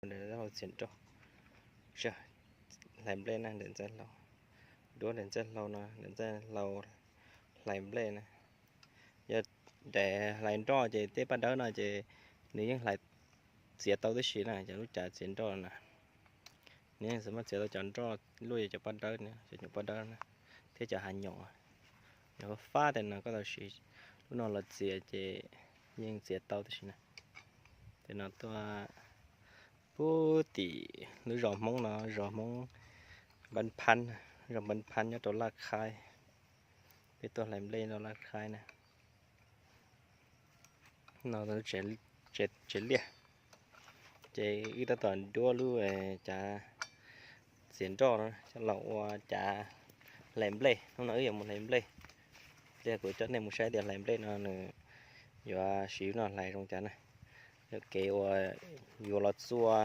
Ntawm txiav nroj, hlais nplej na, ntawm ntxaij hlau, duab ntawm ntxaij hlau no, ntawm ntxaij hlau hlais nplej na. Yog daim hlais nroj ces tej paj dawb no ces nws yeej hlais txiav tau tib si na, cov lub cav txiav nroj na. Nws yeej xav muab txiav tau cov nroj luaj yog cov paj dawb, cov nyuam paj dawb na, thiab cov hav nyom. Yog fab tej no koj tau siv lub no los txiav ces yeej txiav tau tib si na. Tej no tuaj puag tim lub zos Hmoob no, zos Hmoob Npab Phab, zos Npab Phab nyob rau Laj Khaib. Peb tuaj hlais nplej rau Laj Khaib na. No tsev liaj, ces wb tab tom duab lub cav txiav nroj no coj los ua cav hlais nplej. Hnub no wb yuav mus hlais nplej. Cia kuv coj nej mus saib tias hlais nplej no nws yuav siv lub no hlais zoo cas na. Yog kev uas yuav los txua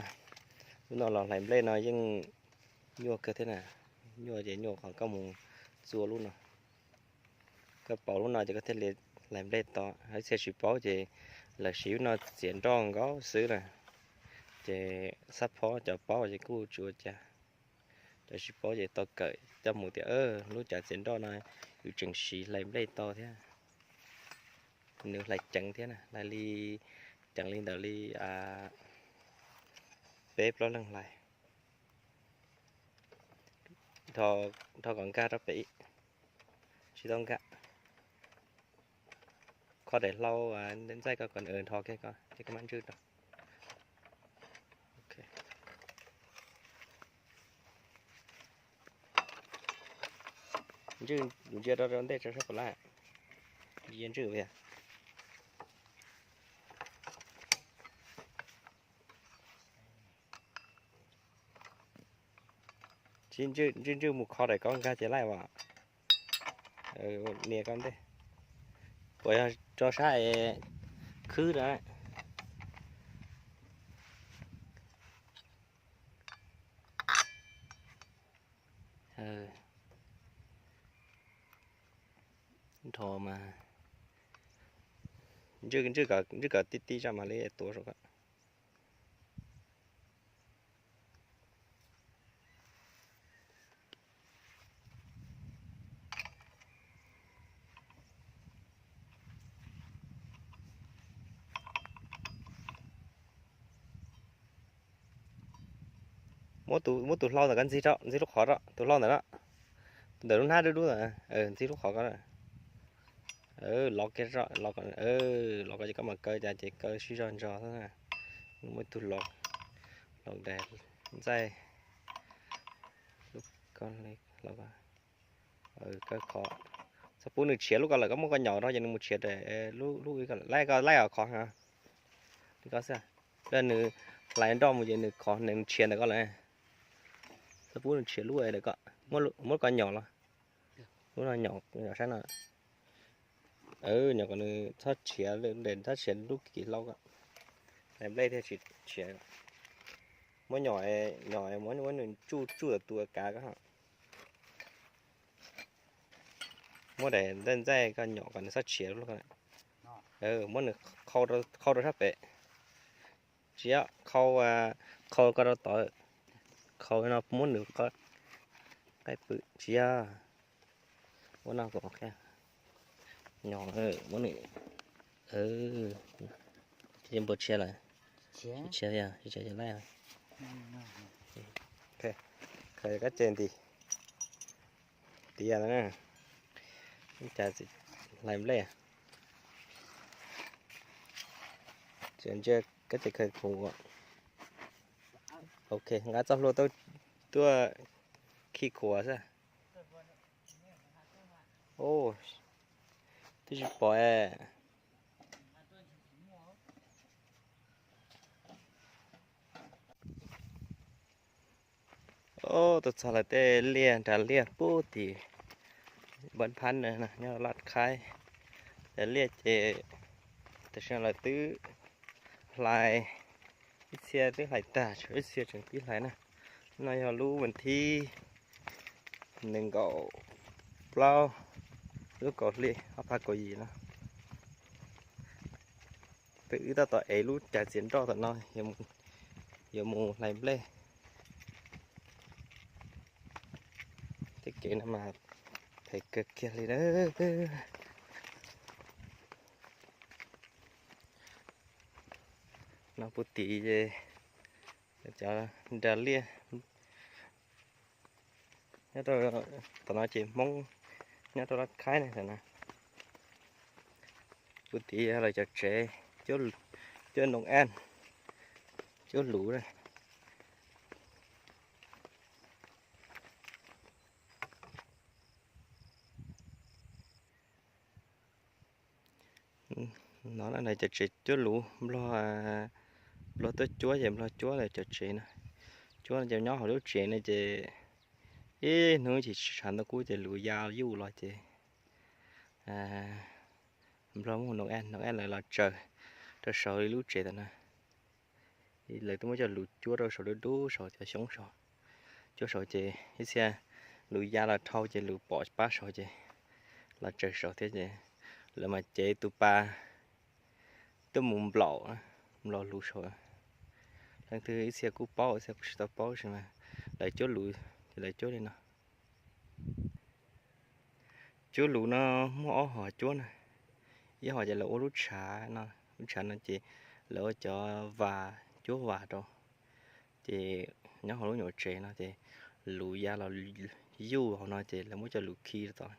lub no los hlais nplej no yeej nyuaj kawg thiab na. Nyuaj ces nyuaj qhov koj mus txua lub no. Koj pauv lub no ces koj thiaj li hlais nplej tau. Ib txhia tsis paub ces lawv siv lub no txiav nroj nkaus xwb na. Ces xab phob cov paub ces kuj tsis ua cas, cov tsis paub ces tau kawm coj mus tias lub cav txiav nroj no yus tseem siv hlais nplej tau thiab. Nws hlais ceev thiab na, hlais li ceev li ntawm li peb plaub leeg hlais. Dhos kom nkag rau pem, tsis tau nkag. Kho daim hlau ntxaij koj kom dhos kiag koj, ces koj mam ntswj rau. Ntswj, ntsia rau rau ntej tso sab puas laj, ntsia ntswj yog. Ntswj ntswj mus kho daim koj nkag ces laij as. Nias koj ntej. Puas yog tso sab es khwb na. Nrho mas ntswj, ntswj kom tib tib zaj mam li tuav saum koj. Muab tus hlau ntawm koj ntxig rau, ntxig lub qhov rau tus hlau ntawm no, ntawm lub hnab dub dub ntawd, ntxig lub qhov ko. Los kiag, los ko ces koj mam kaw cas ces kaw sib zog ntso xwb. Muab tus hlau, hlau daim ntxaij, lub ko, kaw qhov. Txhob pub nws tshiav lub ko lawm, koj muab ko nyom rau ces nws mus tshiav daim lub, lub ko, laij ko, laij ko qhov li ko xwb. Yog nws hlais nroj mus ces nws qhov nws tshiav ntawm ko lawm. Txhob pub nws tshiav lub ntawm ko, muab ko nyom los, lub no nyom, nyom sab no. Nyom kom nws txhob tshiav, txhob tshiav lub kim hlau ko. Hlais nplej thiaj tsis tshiav. Muab nyom, nyom muab nws tsuj tsuj tom tus kav ko. Muab daim ntxaij ntxaij koj nyom kom nws txhob tshiav lub ko. Muab nws qhau rau sab pem. Tsis yog, qhau, qhau ko rau tod. Qhau no muab nws qaij pw tsis yog. Muab no kom nyom, muab nws, tsis npua tshiav lawm. Tsis tshiav, tsis tshiav cov laij. Khaws kab ce nti, tiav lawm na. Cas hlais nplej. Ntsia kab ce khaws khuav. Ok, nqa txoj hlua tuaj khi khuav xwb. Twb tsis pom. Tuaj txog lawv tej liaj, nrad liaj puag tim Npab Phab na, nyob Laj Khaib. Cov liaj ces tam sim no lawv twb hlais, ib txhia twb hlais tag, tshuav ib txhia tseem pib hlais na. No yog lub vas thib nees nkaum plaub, lub kaum hli ob phav kaum yim no. Peb wb tab tom ev lub cav txiav nroj tom no, Yuav mus hlais nplej. Tej kev no mas phem kawg kiag li na. No puag tid ces cov nra liaj nyob rau tom no ces Hmoob nyob rau Laj Khaib ne na. Puag tid lawv cov tsev cuab noo aj, cuab luv na. No lawv cov tsev cuab luv, Nplog, Nplog tuaj cuab ces Nplog cuab lawv cov tsev no. Cuab no ces nyob hauv lub tsev no ces ib hnub chim tshav ntuj kub ces luv ya yuj los ces Nplog muab noo aj, noo aj lawv los tsaws rau saum lub tsev ntawm no. Lawv twb muab cov luv cuab rau saum dub dub saud, cov xyoob saud. Cuab saud ces ib txhia luv ya los dhau ces luv pom pab saud ces los tsaws saud thiab ces lawv mas cev tus pas tuaj mus nplaum, nplaum luv saud. Leej twg ib txhia kuj paub, ib txhia kuj tsis tau paub tab sis mas lawv cuab luv ces lawv cuab li no. Cuab luv no muaj ob hom cuab na. Ib hom ces lawv ua lub tshav no, lub tshav no ces lawv ua cov vas, cuab vas rau. Ces nyob hauv lub nyuam tsev no ces luv ya los yuj hauv no ces lawv muab cov luv khi rau tom,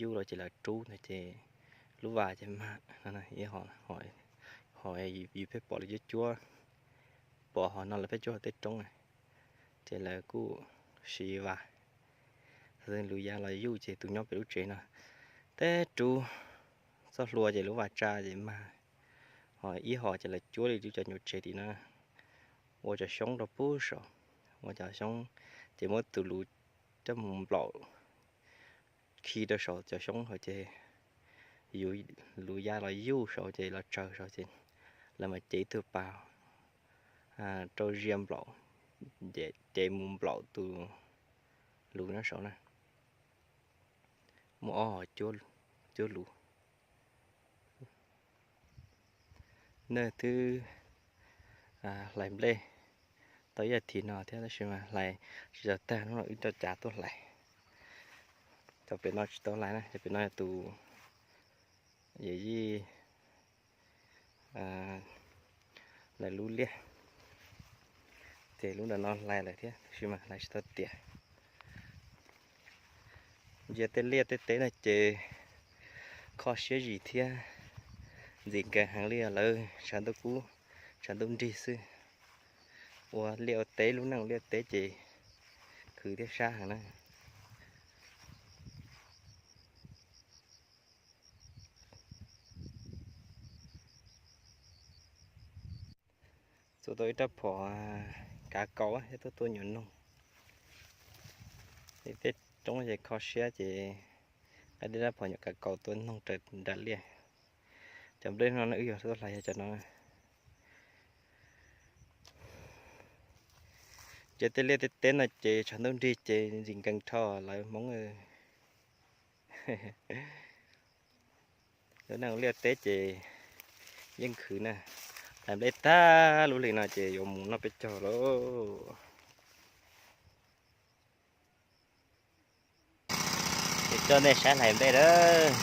yuj los ces lawv rub ntawd ces lub vas ces mag. Ib hom, hom yus pheej pom lawv cuab cuab, pom hom no lawv pheej cuab hauv tej roob na, ces lawv kuj siv vas. Luv ya los yuj ces tus nyob pem lub tsev no teb rub txoj hlua ces lub vas tsa ces mag. Ho ib hom ces lawv cuab li lub cov nyuam tsev tim no, ua cov xyoob rau pub saum, ua cov xyoob ces muab tus luv coj mus nplaum khi rau saum cov xyoob hauv ces yus luv ya los yuj saud ces los tsaws saud ces lawv mas cev ib tug pas rau zia nplaum, cev mus nplaum tus luv nyob saud na. Muaj ob hom cuab luv. Nej twb hlais nplej tau ib as thiv no thiab tab sis mas hlais tsis tau tag, hnub no wb coj cav tuaj hlais. Cov pem no tsis tau hlais na, cov pem no yog tus yawm yij lawv lub liaj, ces lub ntawm no hlais lawm thiab tab sis mas hlais tsis tau tiav. Ntsia tej liaj tej teb no ces kho siab zis thiab ntxim nkees heev li lawv tshav ntuj kub tshav ntuj nrig xwb. Ua liaj ua teb, lub neej liaj teb ces khwv thiab sab heev na. Txua tau ib rab phom kav kaus thiab tuaj tua nyuam noog. Tej roob ces kho siab ces nqa tej rab phom nyuam kav kaus tua noog raws nram liaj. Cov nplej no wb yuav tuaj hlais yog cov no. Ces tej liaj tej teb no ces tshav ntuj nrig ces ntxim nkees dhau lawv Hmoob. Lub neej liaj teb ces yeej khwv na. Hlais nplej tag lub hli no ces yuav mus noj peb caug lauj. Es coj nej saib hlais nplej lawm.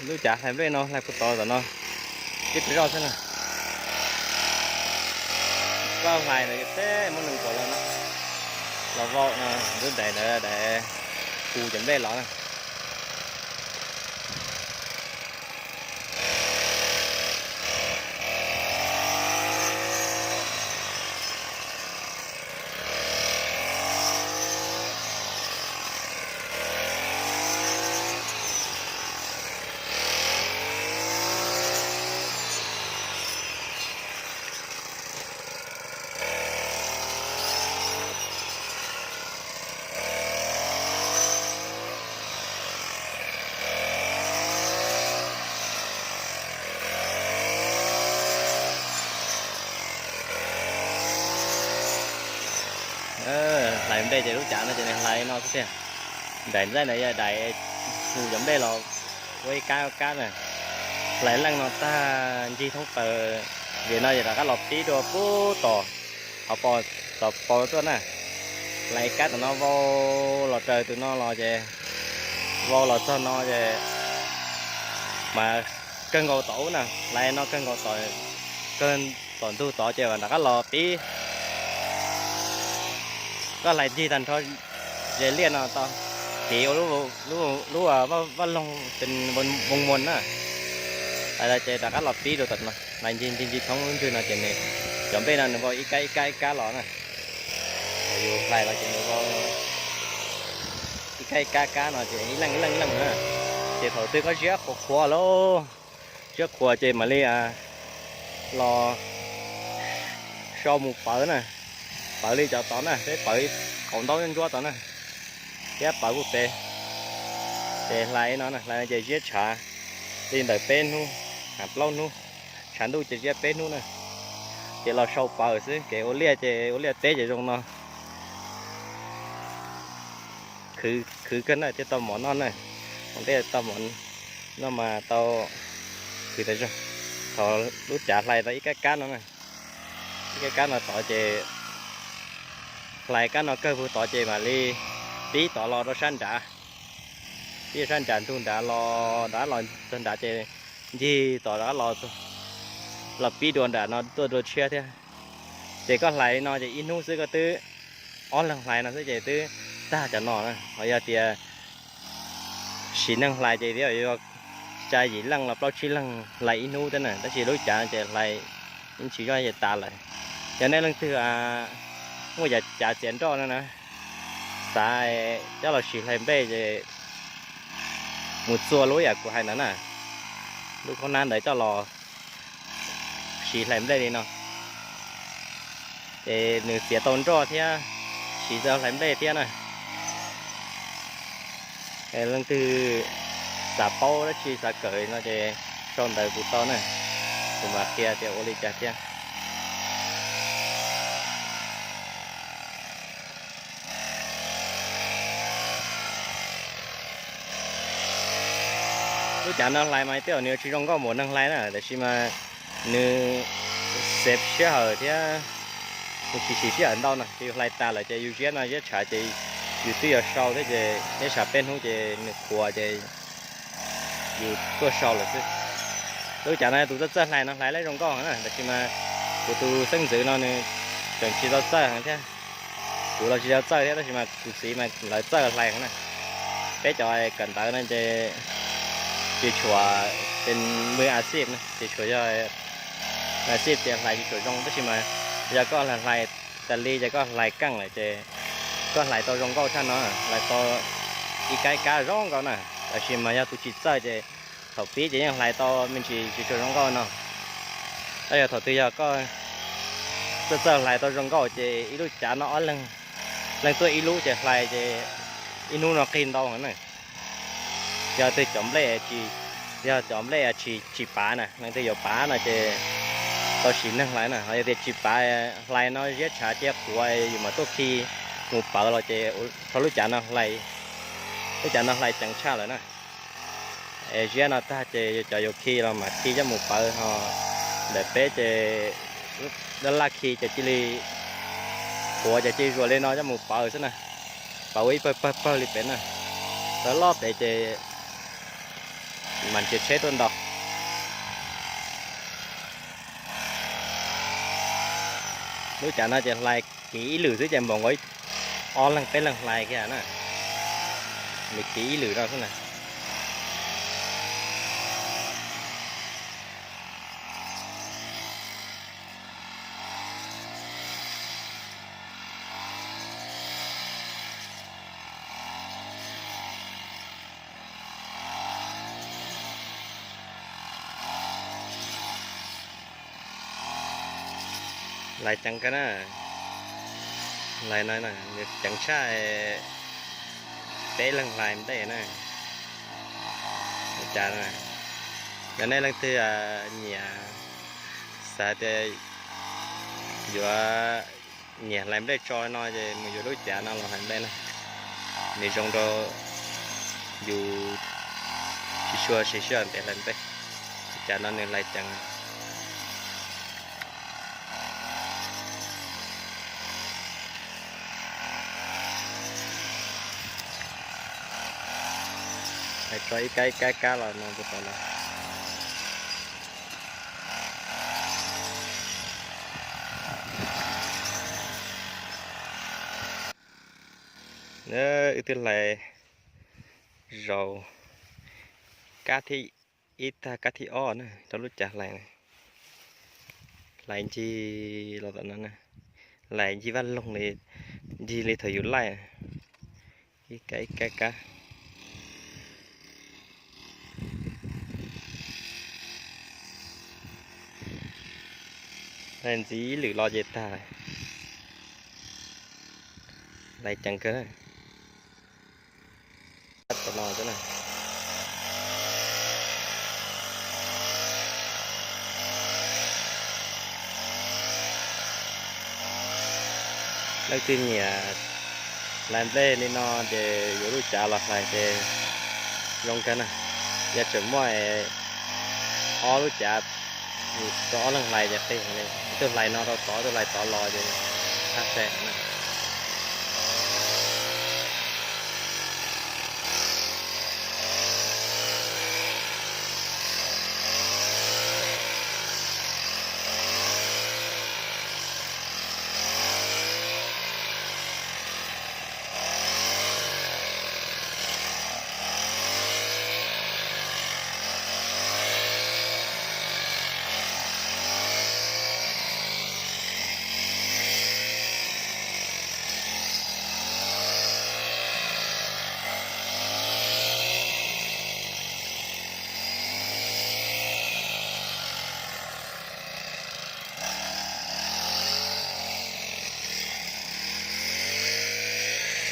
Lub cav hlais nplej no hlais puag tod tom no, tib pes zoj xwb na. Koj hlais ntawd xwb muaj neeg puas los no, los vau lub daim ntawd, daim hu cov nplej los na. Hlais nplej ces lub cav no ces nws hlais no xwb tiag. Daim ntxaij ntawd yog daim hu cov nplej los ua ib kab ua kab na. Hlais leej no tag ncig thoob plaws, vim no ces rov qab los pib dua puag tom, qhov pos, tom pos tuaj na. Hlais ib kab tom no vau los raws tus no los ces vau los txog no ces mas kawg nkaus tom ub na, hlais no kawg nkaus tom, kawg tom ntug tod ces rov qab los pib. Koj hlais ncig tag nrho ze liaj no tau, tiv ua lub, lub vaj loog moo muas na. Hlais los ces rov qab los pib rau tom no, hlais ncig ncig ncig thoob lub ntswg no ces nws, cov nplej no nws vau ib kab ib kab ib kab los na. Yus hlais los ces nws vau ib kab ib kab kab no ces ib leej ib leej ib leej na. Ces thaum twg koj ziab qhuav qhuav lauj, ziab qhuav ces mam li los sau mus pawv na. Pawv li cov tod na, peb pawv qaum ntaub ntsuab tod na, thiab pawv puag pem. Ces hlais no na, hlais no ces ziab tshav li ntawm peb hnub, ha plaub hnub, tshav ntuj ces ziab peb hnub na. Ces los sau pawv xwb, kev ua liaj ces ua liaj teb ces zoo no. Khwv, khwv kawg na thiaj tau mov noj na. Ua ntej tau mov noj mas tau khwv tas zog. Thaum lub cav hlais tau ib kab kab no na, ib kab kab no tod ces hlais kab no kawg puag tod ces mam li pib tod los rau sab nrad, pib sab nrad ntug nrad los, nrad los txog nrad ces ncig tom rov qab los, los pib dua nram no tuaj dua tshiab thiab. Ces koj hlais li no ces ib hnub xwb koj twb, ob leeg hlais no xwb ces twb tag cov no na. Ho yog tias sim neeg hlais ces twb yuav xya yim leej los plaub tsib leeg hlais ib hnub thiab na, tab sis lub cav ces hlais ib ntsis zoj ces tas lawm. Yog nej leej twg muaj yav cav txiav nroj no na, xav coj los sim hlais nplej ces mus txua lub yam kuv hais ntawd na, lub khaub hnab ntawd coj los sim hlais nplej li no, ces nws txiav tau nroj thiab, siv tau hlais nplej thiab na. Leej twg xav paub dab tsi xav kawm no ces sau ntawv kuv tau na, kuv mam qhia tias ua li cas thiab. Lub cav no hlais mas tej zaum nws yuav tsis zoo nkauj npaum neeg hlais na, tab sis mas nws xev sij hawm thiab nws tsis siv sij hawm ntau no ces yus hlais tas lawm ces yus ziab no ziab tshav ces yus twb yuav sau thiab ces neb tshav peb hnub ces nws qhuav ces yus tuaj sau lawm xwb. Lub cav no yog tus txawj txawj hlais no hlais lawm zoo nkauj na, tab sis mas kuv tus xeeb ntxwv no nws tseem tsis tau txawj heev thiab. Kuv los tsis tau txawj thiab tab sis mas kuv txiv mas lawv txawj hlais na. Peb cov kawm ntawv no ces tsis tshua, ces mws a xij na ces tsuas yog a xij ces hlais tsis tshua zoo tab sis mas yog koj hlais tas li ces koj hlais keej lawm ces koj hlais tau zoo nkauj tshaj no, hlais tau ib kab ib kab zoo nkauj na. Tab sis mas yog tus tsis txawj ces thaum pib ces yeej hlais tau me ntsis tsis tshua zoo nkauj no. Tab yog thaum twg yog koj txawj txawj hlais tau zoo nkauj ces ib lub cav no ob leeg, leej tuaj ib lub ces hlais ces ib hnub no qig ntau na. Yog twg cov nplej, yog cov nplej tsis pav na, leej twg yuav pav no ces tau siv neeg hlais na. Ho yog tias tsis pav, hlais no ziab tshav cia qhuav yus mam tuaj khi mus pawv los ces rho lub cav no hlais, lub cav no hlais ceev tshaj lawm na. Es ziab no tag ces cov yuav khi los mam khi coj mus pawv ho. Ntawm peb ces dab laj khi ces cia li qhuav ces cia li zuas li no coj mus pawv xwb na. Pawv ua ib pawg pawg pawg li pem na. Pawv loj pem ces Mas ntsia tsheb tuaj nto. Lub cav no ces hlais kiv ib lwm xwb ces npaum nkaus ob leeg peb leeg hlais kiag na. Nws kiv ib lwm no xwb na. Hlais ceev kawg na. Hlais no ceev tshaj, peb leeg hlais ntej na. Cas yog nej leej twg nyiam, xav tias yuav nyiam hlais nplej tso no ces mus yuav lub cav no los hlais nplej na. Nws zoo rau yus tsis tshua siv sij hawm ntev hlais nplej. Cav no nws hlais ceev. Hais tso ib kab ib kab kab los no rau tom no. Wb twb hlais zaum kab thib ib tag kab thib ob na rau lub cav hlais. Hlais ncig los tom no na, hlais ncig vaj loog li, ncig li thaum yus laij. Ib kab ib kab kab. Hlais ntxiv ib lwm los ces tag. Hlais ceev kawg. Leej twg nyiam hlais nplej li no ces yuav lub cav los hlais ces zoo kawg na. Yog tseem muaj ob lub cav rau ob leeg hlais ces qis heev li, ib tug hlais no rau tod, ib tug hlais tod los ces txhab xe na.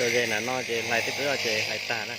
Tso ze na no ces hlais tib tug ces hlais tag na.